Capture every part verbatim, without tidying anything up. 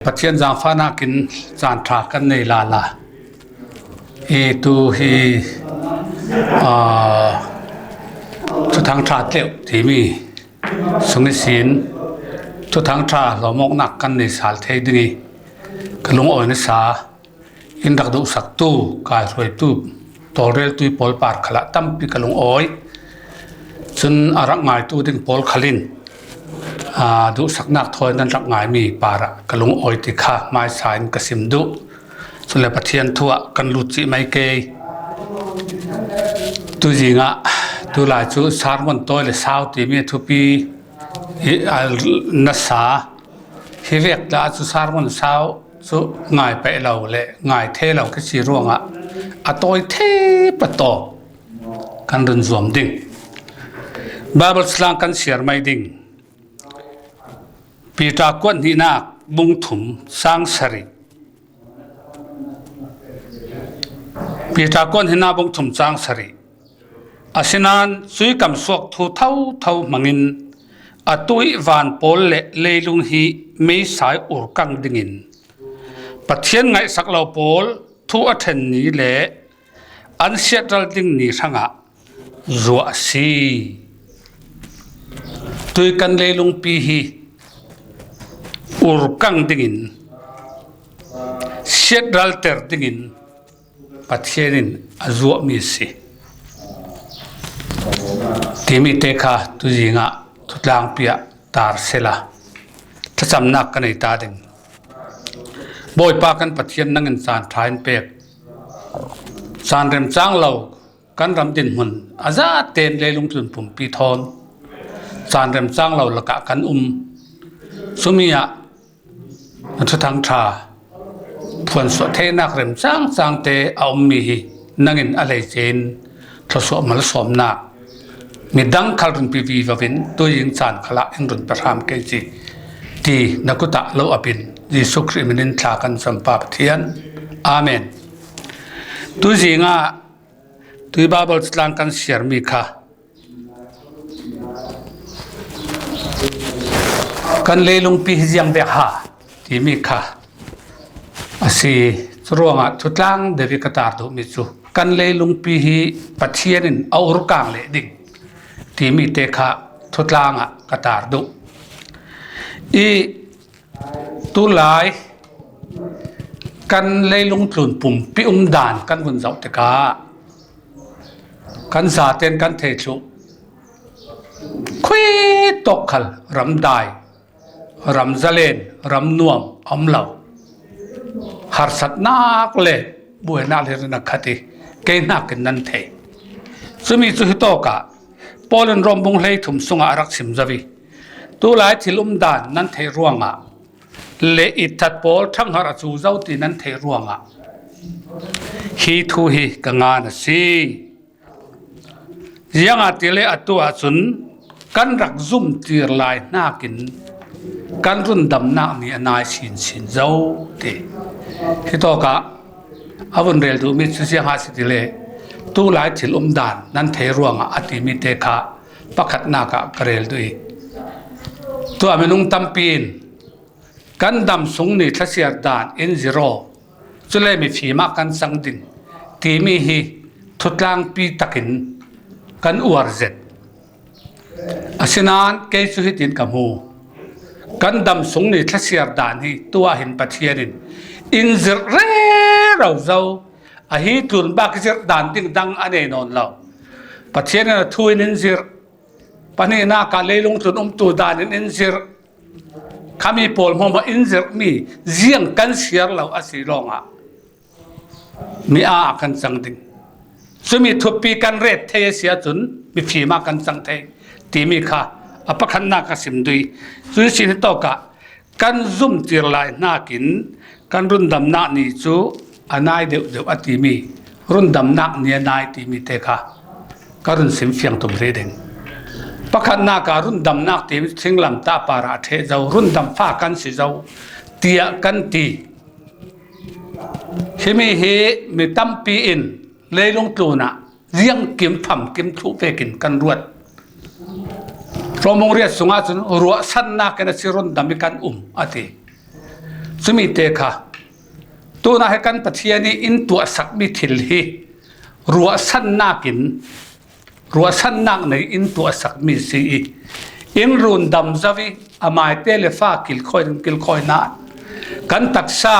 Pathian zangfahnakin caan ṭha kan nei lala. Hi tu hi, aa, Thuthang ṭha tleuh timi sung ihsin Thuthang ṭha hlawmawknak kan nei sal thei ding i ka lungawi nasa in rak duhsaktu, kaihruaitu, tawlreltu pawl par khalah tampi ka lungawi. Cun a rak ngaitu ding pawl khalin, aa, duhsaknak thawi nan rak ngaimi parah ka lungawi ti kha hmaisa in ka sim duh. Cule Pathian thu ah kan lut cih mai kei. Tuzingah tulai cu sermon tawi le sau timi a thupi hi a nasa. Hi vek tla cu sermon sau cu ngai peh lo le ngai the lo ka si ruangah a tawi the patawp kan run zuam ding. Baibal slang kan siar mai ding. Piter kuat hnihnak bung thum cang sarih. Piter kuat hnihnak bung thum cang sarih. Asinain cuih kam suak thu thotho hmangin atu i van pawl le leilung hi meisa i ur kang dingin Pathian ngaihsak lo pawl thu a ṭhen ni le an siatral ding ni hrangah zuah a si. Tui kan leilungpi hi ur kang dingin, siatralter dingin Pathian in a zuahmi a si timi te kha tuzingah thutlangpi ah tar sela thlacamnak ka nei ta ding. Bawipa kan Pathian, nangin caan ṭha in pek, caan remcang lo kan ram dinhmun a zaten leilung tlun pumpi thawn caan remcang lo lakah kan um. Cumi ah na Thuthang ṭha phuansuah theinak remcang cangte a ummi hi nangin a hleice in thluasuah malsawmnak midang khal runpi vivo in tuzing caan khalah in run pe hram kei ci ti na kut ah lo a pin Jesuh Khrih min in thla kan campa Pathian. Amen. Tuzingah tui Baibal tlang kan siarmi kha kan leilungpi hi ziang vek ha timi kha a si. Curuangah thutlang deuh i ka tar duhmi cu kan leilungpi hi Pathian in a urkang leh ding timi te kha thutlang ah ka tar duh i, tulai kan leilung tlun pumpi um dan kan vun zoh tikah kan zaten kan thei thluh khui tawk khal ramdai, ram zalen, ram nuam a um lo. Harsatnak le buainak le rinnak khat i kei hnakin nan thei. Cumi cu hitawkah Paul in Rom bung hleithum sungah a rak sim zo i, tulai thil umdan nan theih ruangah le itthat pawl ṭhangharh a cu zo ti nan theih ruangah hi thu hi ka ngan a si. Ziangahtile atu ahcun kan rak zumtir lai hnakin kan rundamnak ni a nai sinsin zo ti. Hitawkah a vun rel duhmi cu ziang a si tile, tulai thil umdan nan thei ruangah a timi te kha pakhatnak ah ka rel duh i, tuah minung tampi in kan dam sung ni thlasiar dan in zir aw, cule mifim ah kan cang ding timi hi thutlangpi takin kan uar zet. Asinain kei cu hitin ka hmu, kan dam sung ni thlasiar dan hi tuah hin Pathian in in zirh rero zo. Ahi tlun bak zirh dan ding dang a nei nawn lo. Pathian in a thu in in zirh. Pahnihnak ah leilung tlun umtu dan in in zirh. Khami pawl hmuahhmuah in zirhmi ziang kan siar lo a si lawngah mi aa kan cang ding. Cumi thupi kan ret thei a si ahcun mifim ah kan cang thei timi kha a pakhatnak a sim duh i, cun sin hitawkah kan zumtir lai hnakin kan rundamnak ni cu a nai deuhdeuh a timi, rundamnak ni a nai timi te kha ka run sim fiang tum rih ding. Pakhatnak ah rundamnak timi cu thinglamtah parah a ṭheh zo, rundam fa kan si zo tiah kan ti. Himi hi mi tampi in leilung tlunah ziangkim famkim thluh vekin kan ruat. Rom bung riat sungah cun ruahsannak in a si rundam i kan um a ti. Cumi te kha, tuna he kan Pathian i in tuahsak mi thil hi ruahsan nakin, ruahsan nak nei in tuahsak mi si i, in rundam zawi a maite le fa kilkhawi, kilkhawina kan taksa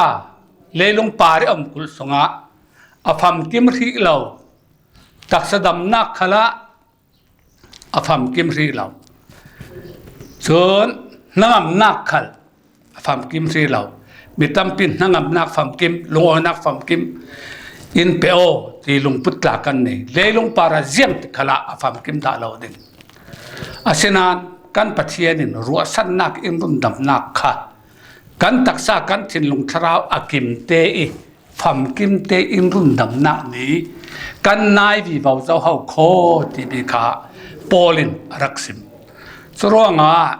leilung pari om kul sunga a famkim hrih lo, taksa damnak khala a famkim hrih lo. Chun hnangamnak khal a famkim hrih lo. Mi tampi hnangamnak famkim, lungawinak famkim in pe aw ti lungput tla kan nei. Leilung para ziang ti khala a famkim dah lo ding. Asinan kan Pathian in ruahsannak in rundamnak kha kan taksa kan thinlung thlarau a kimte i famkimte in rundamnak ni kan nai vivo zo ho khaw timi kha Paul in a rak sim. Churuangah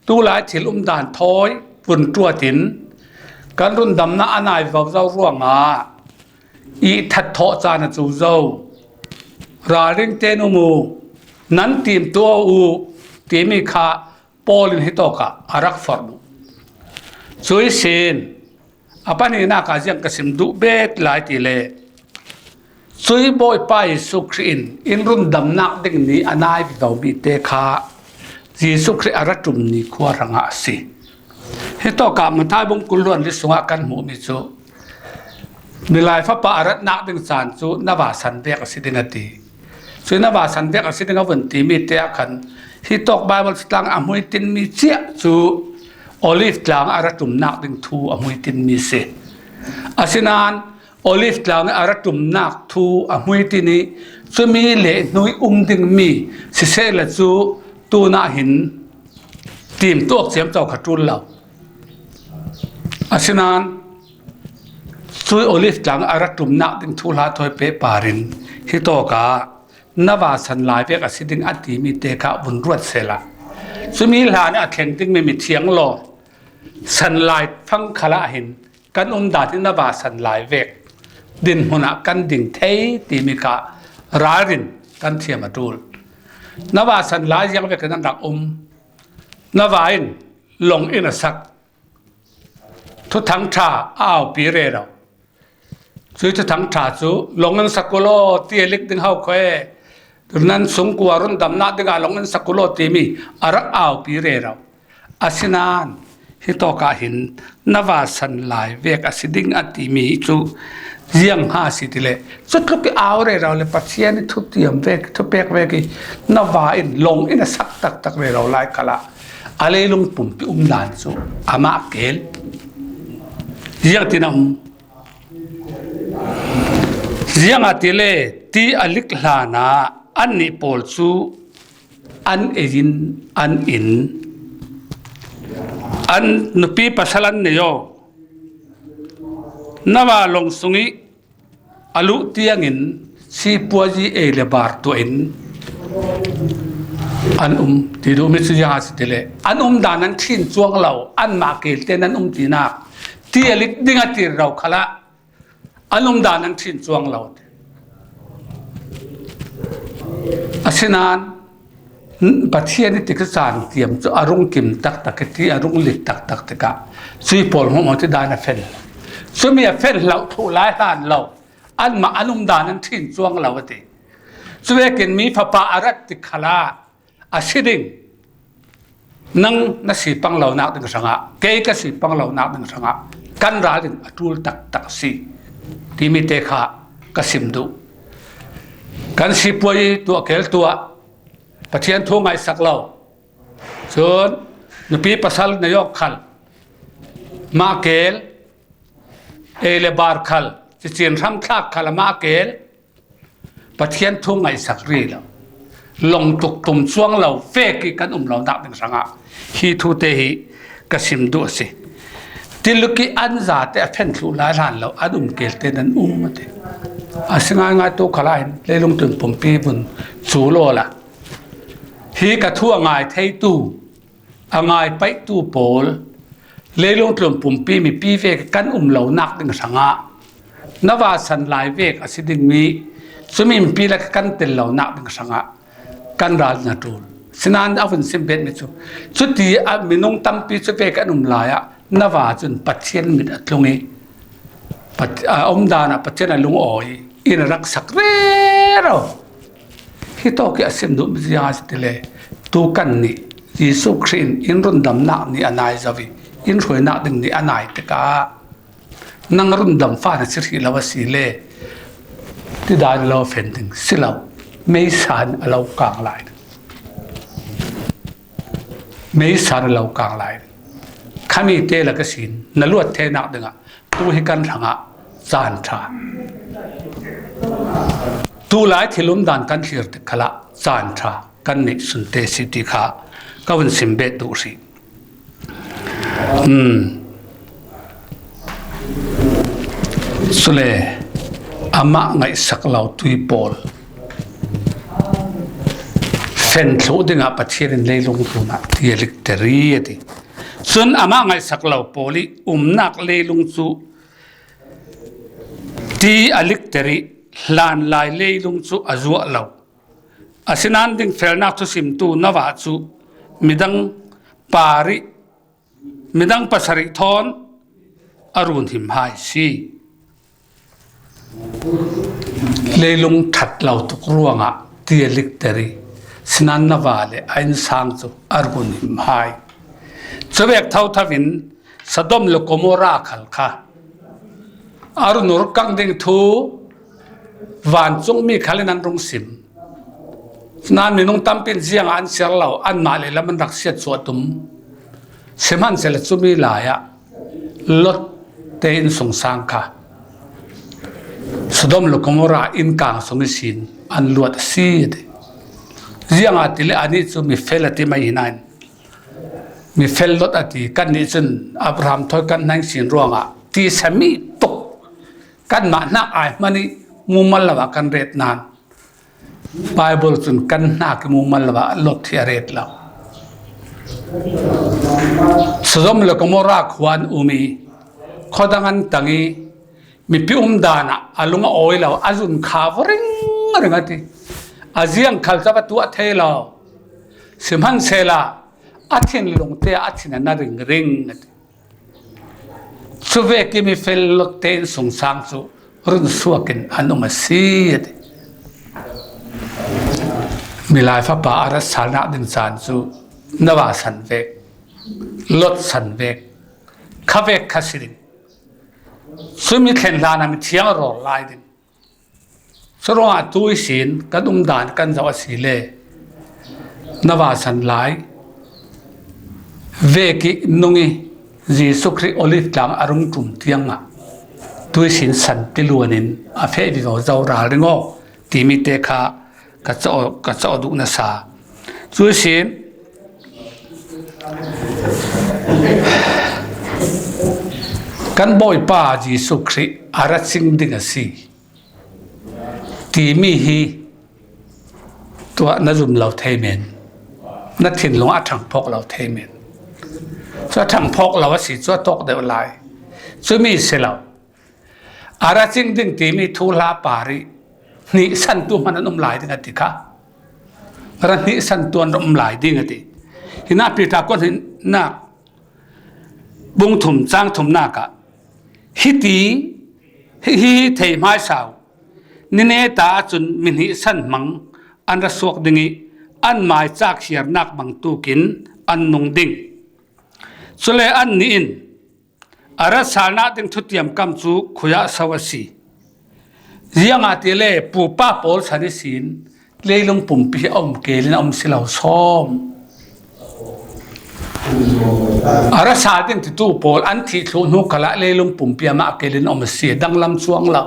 tulai thil umdan thawi vun tuatin kan rundamna a nai vivo zo ruangah i that thawh caan a cu zo. Ralringte in um u, nan timtuah u timi kha Paul in hitawkah a rak forh uh. Cui sin a pahninak ah ziang ka sim duh bet lai ti le, cui Bawipa Jesuh Khrih in in rundamnak ding ni a nai vivo mi te kha Jesuh Khrih a ra ṭum ni khua hrangah a si. Hitawkah Matthai bung kul hluan li sungah kan hmuhmi cu, Milai Fapa a ratnak ding caan cu na vasan vek a si ding a ti. Cui na vasan vek a si ding a vun timi te ah khan hitawk Bible tlang a hmuitinmi ciah cu Olive tlang a ra ṭumnak ding thu a hmuitinmi si. Asinan Olive tlang a ra ṭumnak thu a hmuitin i cumi le hnuih um dingmi sisehla cu tunah hin timtuak ciamco kha ṭul lo. Asinan cui Olive tlang a ra ṭumnak ding thuhla thawi pehpar in hitawkah na vasan lai vek a si ding a timi te kha vun ruat sehla, cumi hlan a thleng dingmi mithiang law san lai fang khalah hin kan umdan hi na vasan lai vek dinhmun ah kan ding thei timi kha ralrin kan thiam a ṭul. Na vasan lai ziang vek in an rak um. Na va in lawng in a sak thuthang ṭha a aupi rero. Cui thuthang ṭha cu lawng in sak u law ti a lik ding ho khaw e, nan sungkua rundamnak dingah lawng in sak u law timi a rak aupi rero. Asinan hitawkah hin na vasan lai vek a si ding a timi cu ziang ha si ti le, cutluk i au rero le Pathian i thutiam vek, thupek vek i na va in lawng in a sak taktak rero lai khalah a leilung pumpi umdan cu amah kel. Ziang tin a um. Ziangahtile ti a lik hlanah annih pawl cu an ei in an in, an nupi pasal an nei aw. Na va lawng sungih a luh tiangin sipuazi ei le bar tuah in an um ti duhmi cu ziang a si ti le, an umdan an ṭhin cuang lo, anmah kelte nan um tinak ti a lik ding a tir ro khalah an umdan an ṭhin cuang lo ti. Asinan Pathian i tikah caan tiam cu a rung kim taktak i ti, a rung lik taktak tikah cui pawl hmuahhmuah ti dan a fel. Cumi a fel hloh thluh lai hlan lo, anmah an umdan an ṭhin cuang lo a ti. Cuvekin mi fapa a rat ti khalah a si ding, nang na si pang lonak ding hrangah, kei ka si pang lonak ding hrangah kan ral in a ṭul taktak a si timi te kha ka sim duh. Kan sipuai tuah kel tuah, Pathian thu ngaihsak lo, cun nupi pasal na yawk khal mah kel, ei le bar khal, cicin hramthlak khal a mah kel, Pathian thu ngaihsak rih lo, lawng tuk tum cuang lo vek i kan um lonak ding hrangah hi thute hi ka sim duh a si. Tiluk i an zate a fen thluh lai hlan lo, an um kelte nan um a ti. A si ngaingai tu khalah hin leilung tlun pumpi vun cu lawla hi ka thu a ngai theitu, a ngai paihtu pawl, leilung tlun pumpi mipi vek kan um lonak ding hrangah na vasan lai vek a si dingmi, cumi mipi lak kan tel lonak ding hrangah kan ral na ṭul. Sinan a vun sim betmi cu, cuti a minung tampi cu vek an um lai ah Nova cun Pathian mit a tlung i, Pat-, a umdan ah Pathian a lungawi in a rak sak rero. Hi tawk i a sim duh mi ziang a si ti le, tu kan nih Jesuh Khrih in in rundamnak ni a nai zo i, in hruainak ding ni a nai tikah nang rundam fa na si hrih lo a si le, tidai na lo fen ding si lo, meisa in a lo kang lai ding. Meisa in a lo kang lai ding. Khami te lak a sin na luat theinak dingah tu hi kan hrangah caan ṭha, tu lai thil umdan kan thlir tik khalah caan ṭha kan neih sunte si ti kha ka vun sim bet duh hrih. Um, cule amah ngaihsak lo tui pawl fen thluh dingah Pathian in leilung tlunah ti a likter i a ti. Cun amah ngaihsak lo pawl i umnak leilung cu ti a likter i hlanlai leilung cu a zuah lo. Asinain dingfelnak thusimtu Nova cu midang parih, midang pasarih thawn a run him hai si. Leilung ṭhat lo tuk ruangah ti a likter i, sinan Nova le a innsang cu a run him hai. Cuvek thotho in Sodom le Gomorrah khal kha a run ur kang ding thu vancungmi khal in an rung sim. Nan minung tampi in ziangah an siar lo, anmah lehlam an rak siat suah tum. Sihmanhsehlaw cumi lai ah Lot te innsungsang kha Sodom le Gomorrah innkang sung ihsin an luat a si a ti. Ziangahtile anih cu mifel a ti mai hi nain, mifel Lot a ti. Kannih cun Abraham thawi kan hna ihsin ruangah tisa mi tuk kanmah hnak ai hmanh i mumal lo ah kan ret nain, Baibal cun kan hnak i mumal lo ah Lot hi a ret lo. Sodom le Gomorrah khua an um i, khuadang an tang i, mipi umdan ah a lung a awi lo, a zun kha va ringring a ti. A ziang khal cu va tuah thei lo. Sihmanhsehlaw a thinlung te ah a thin a na ringring a ti. Cuvek i mifel Lot te innsungsang cu run suak in an um a si a ti. Milai fapa a rat salnak ding caan cu Nova san vek, Lot san vek, kha vek kha si ding. Cumi thlen hlan ah mithiang a rawl lai ding. Curuangah tu ihsin kan umdan kan zoh a si le, Nova san lai vek i nung i Jesuh Khrih Olive tlang a rung ṭum tiangah tu ihsin san tiluan in a feh vivo zo ralring aw timi te kha ka cawh, ka cawh duh nasa. Cu ihsin kan Bawipa Jesuh Khrih a ra cing ding a si timi hi tuah na zum lo thei men, na thinlung a ṭhang phawk lo thei men. Cu a ṭhang phawk lo a si cu a tawk deuh lai. Cumi si lo. A ra cing ding timi thuhla par i hnihsantu hmanh an um lai ding a ti kha. Ra hnihsantu an um lai ding a ti. Hinah Peter kuat hnihnak bung thum cang thumnak ah, hiti, hi, hi, hi thei hmaisa u. Ni neta ahcun mi hnihsan hmang an ra suak ding i, an mai cak hiarnak bang tukin an nung ding. Cule annih in a rat salnak ding thutiam kam cu khui ah so a si. Ziangahtile pupa pawl san ihsin leilung pumpi a um kel in a um si lo sawm. A ra sal ding titu pawl an thih thluh hnu khalah leilung pumpi amah kel in a um a si, danglam cuang lo.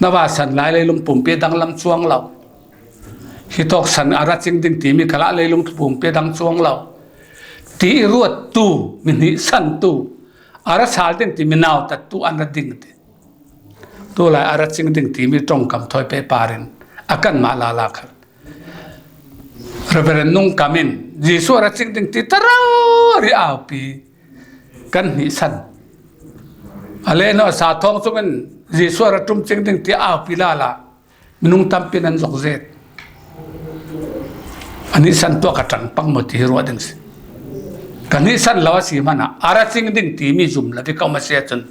Nova san lai leilung pumpi danglam cuang lo. Hi tawk san a ra cing ding timi khalah leilung pumpi dang cuang lo. Ti i ruattu, mi hnihsantu, a ra sal ding timi nautattu an ra ding ti. Tulai a ra cing ding timi ṭongkam thawi pehpar in a kanmah lala khan Reverend Nung Kam in Jesuh a ra cing ding ti tarari aupi kan hnihsan. A le no sa thawng cung in Jesuh a ra ṭum cing ding ti aupi lala minung tampi nan zok zet. A hnihsan tuah ka ṭang pang maw ti hi ruah ding si. Ka hnihsan lo a si hmanah a ra cing ding timi zum lo i ka um a si ahcun,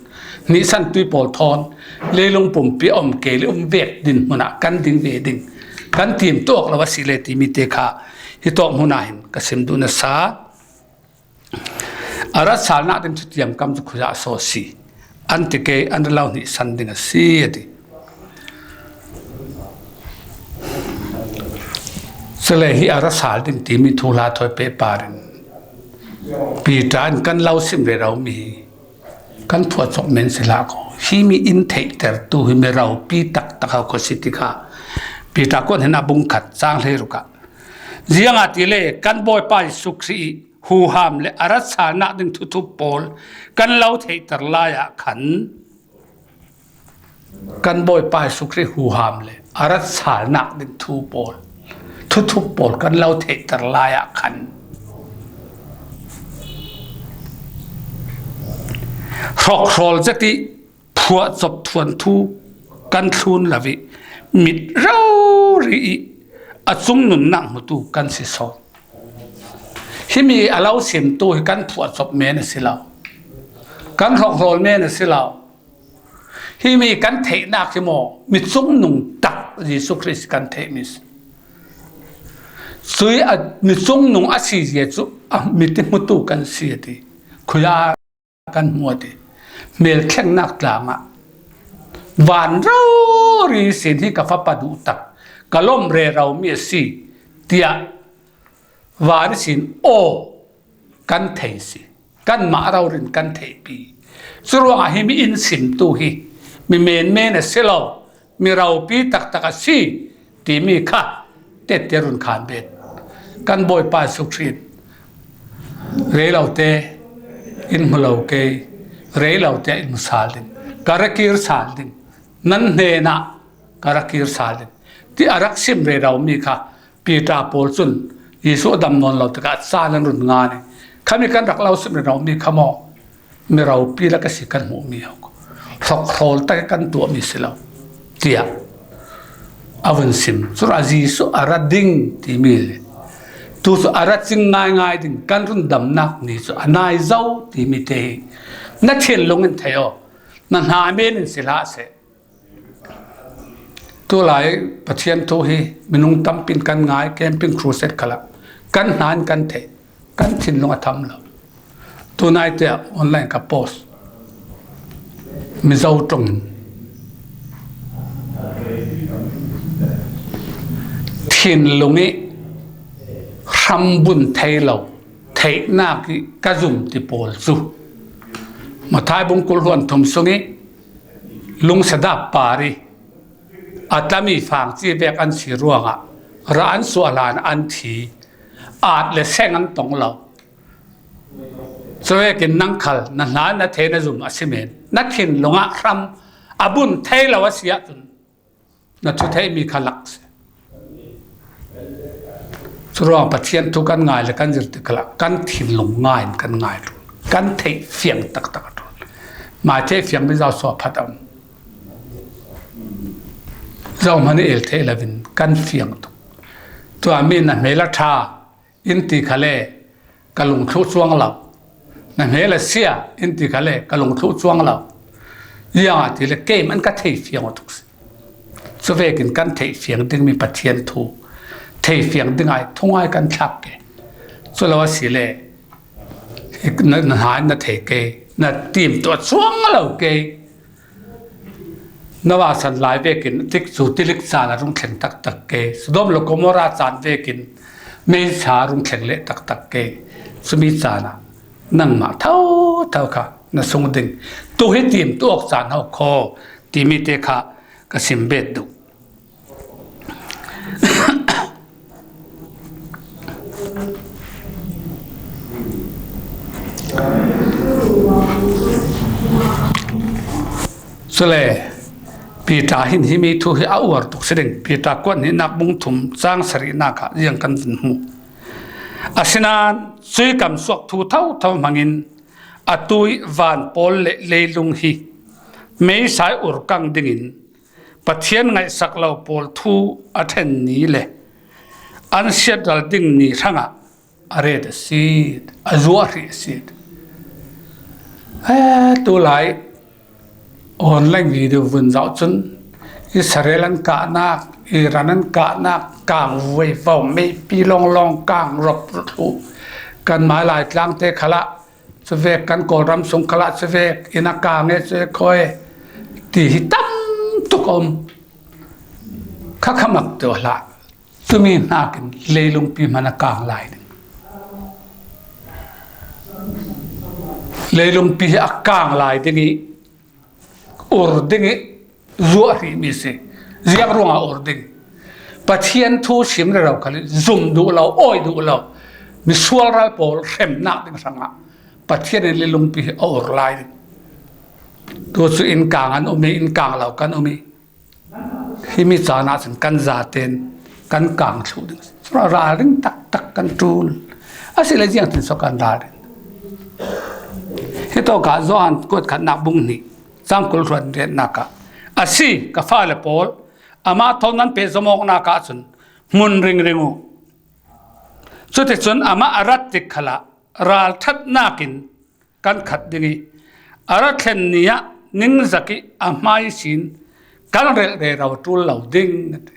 hnihsan tui pawl thawn leilung pumpi a um ke le um vek din hmunah kan ding ve ding, kan tim tuak lo a si le timi te kha hi tawk hmunah hin ka sim duh nasa. A rat salnak ding thutiam kam cu khuazah saw si an ti ke, an ra lo hnihsan ding a si a ti. Cule hi a ra sal ding timi thuhla thawi pehpar in Peter in kan lo sim rero mi hi kan phuah cawk men si hlah ko. Hi mi in theihtertu hi mi ropi taktak ho ko si ti kha Peter kuan hin a bung khat cang hleiruk ah, ziangahtile kan Bawipa Jesuh Khrih huham le a rat salnak ding thuthup pawl kan lo theihter lai ah khan, kan Bawipa Jesuh Khrih huham le a rat salnak ding thu pawl, thuthup pawl kan lo theihter lai ah khan, hrokhrawl zet i phuah cop thuan thu kan thlun lo i mit rori i a cung nunnak hmutu kan si sawn. Himi a lo simtu hi kan phuah cop men a si lo, kan hrokhrawl men a si lo. Himi kan theihnak hi maw, mi cungnung tak Jesuh Khrih kan theih mi si. Cui a mi cungnung a si zia cu a mi ti hmutu kan si a ti. Khuya kan hmu a ti. Hmelthlengnak tlang ah van rori sin hi ka fapa duh tak, ka lawm rero mi a si, tiah van sin aw kan thei si. Kanmah rori in kan theihpi. Curuangah hi mi in simtu hi mi menmen a si lo, mi ropi taktak a si timi kha tette run khan bet. Kan Bawipa Jesuh Khrih rei lo te in hmu lo ke, rei lo te in hmu sal ding, ka ra kir sal ding, nan hnenah ka ra kir sal ding, ti a rak sim rero mi kha Peter pawl cun Jesuh a dam nawn lo tikah a caan an run ngan i, khami kan rak lo sim rero mi kha maw, mi ropi lak a si kan hmuh mi ho, hrokhrawl tak i kan tuah mi si lo, tiah a vun sim. Curuangah Jesuh a ra ding timi le tu cu a ra cing ngaingai ding kan rundamnak ni cu a nai zo timi te hi na thinlung in thei aw, na hna men in si hlah seh. Tulai Pathian thu hi minung tampi in kan ngai, camping crusade khalah kan hna in kan theih, kan thinlung a tham lo. Tunai te ah online ka post, Mizo ṭong in thinlung i hrambun thei lo, theihnak i ka zum ti pawl cu Matthai bung kul hluan thum sung i lungsadap par i a tlami fangci vek an si ruangah ra an suah hlan an thi, at le seng an tong lo. Cuvekin nang khal na hna na thei na zum a si men, na thinlung ah hram a bun thei lo a si ahcun na thu theihmi kha lak si. Curuang Pathian thu kan ngai le kan zir tikah kan thinlung ngai in kan ngai ṭul, kan theih fiang taktak a ṭul. Mai theih fiangmi zo suah phat a um. Zohman i el theih lo in kan fiang tuk. Tua mi na hmel a ṭha in ti kha le ka lungthluh cuang lo. Na hmel a sia in ti kha le ka lungthluh cuang lo. Ziangahtile keimah in ka thei fiang aw tuk si. Cuvekin kan theih fiang dingmi Pathian thu theih fiang ding ai thungai kan thlak ke. Cu lo a si le na, na hna in na thei ke, na tim tuah cuang lo ke. Noah san lai vekin tikcu tilik caan a rung thleng taktak ke. Sodom le Gomorrah caan vekin meisa a rung thleng leh taktak ke. Cumi caan ah nangmah thotho kha na sung ding. Tu hi tim tuak caan ho kho timi te kha ka sim bet duh. Cule Peter hin himi thu hi a uar tuk si ding. Peter kuat hnihnak bung thum cang sarihnak ah ziang kan vun hmu. Asinain cuih kamsuak thu thotho hmangin atu i van pawl le leilung hi meisa i urkang dingin Pathian ngaihsak lo pawl thu a ṭhen ni le an siatral ding ni hrangah a ret a si, a zuah hrih a si. Eh, tulai online video vun zauh cun Israel an kahnak, Iran an kahnak, kang vuai vo, meipi lawnglawng, kang rawp thluh, kan mah Laitlang te khalah cuvek, kan Kawlram sung khalah cuvek in a kang e, cuvek khawi ti hi tam tuk a um. Kha kha mak tuah hlah. Cumi hnakin leilungpi hman a kang lai ding. Leilungpi hi a kang lai ding i ur ding i zuah hrihmi si. Ziang ruangah ur ding? Pathian thu sim rero khal in zum duh lo, awi duh lo, misual ral pawl hremnak ding hrangah Pathian in leilungpi hi a ur lai ding. Tu cu inn kang an um i, inn kang lo kan um i, himi caan ahcun kan zaten kan kang thluh ding. Ralring taktak kan ṭul. Asile ziangtin so kan ralring? Hitawkah Johan kuat khatnak bung hnih cang kul hluan riatnak ah, "A si, ka fale pawl, amah thawn nan pehzom awknak ahcun hmun ringring u. Cuticun amah a rat tik khalah ralṭhatnak in kan khat ding i, a ra thlen ni ah ningzak i a hmai sin kan relh rero ṭul lo ding," a ti.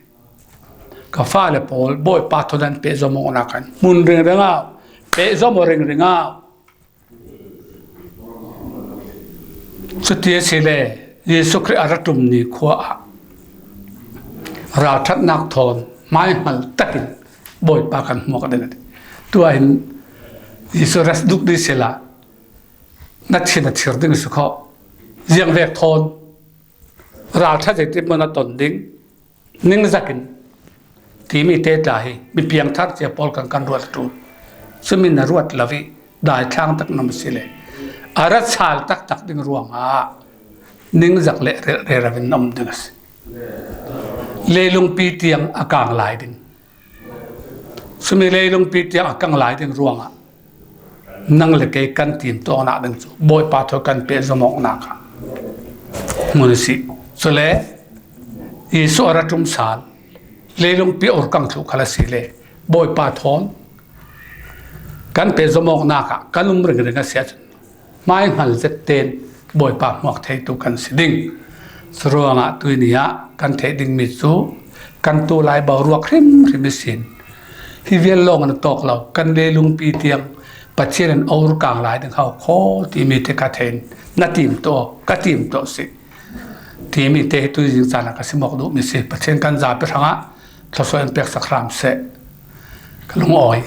Ka fale pawl, Bawipa thawn nan pehzom awknak ah hmun ringring au, pehzom aw ringring au. Cuti asile Jesuh Khrih a ra ṭum ni khua ah ralṭhatnak thawn hmaihngal takin Bawipa kan hmuak ding a ti. Tuah hin Jesuh ra duk dih sila, na thin a thir ding si kho. Ziangvek thawn ralṭha zeitin maw na ton ding? Ningzakin timi te tla hi mi piangthar cia pawl kan kan ruat a ṭul. Cumi na ruat lo i daithlang tak na um si le, a ra sal taktak ding ruangah ningzak le relh rero in na um ding a si. Leilungpi tiang a kang lai ding. Cumi leilungpi tiang a kang lai ding ruangah nang le kei kan timtuahnak ding cu Bawipa thawn kan pehzom awknak ah hmun a si. Cule Jesuh a ra ṭum sal, leilungpi a ur kang thluh khal asile Bawipa thawn kan pehzom awknak ah kan um ringring a si ahcun, hmaihngal zet tein Bawipa hmuak theitu kan si ding. Curuangah tuini ah kan theih dingmi cu kan tulai boruak hrimhrim ihsin, hi vial lawng na tawk lo, kan leilungpi tiang Pathian in a ur kang lai ding hau khaw timi te ka theih in na timtuah, ka timtuah si timi te hi tui zing caan ah ka simawk duhmi si. Pathian kan zapi hrangah thluasuah in peksak hram seh. Ka lungawi.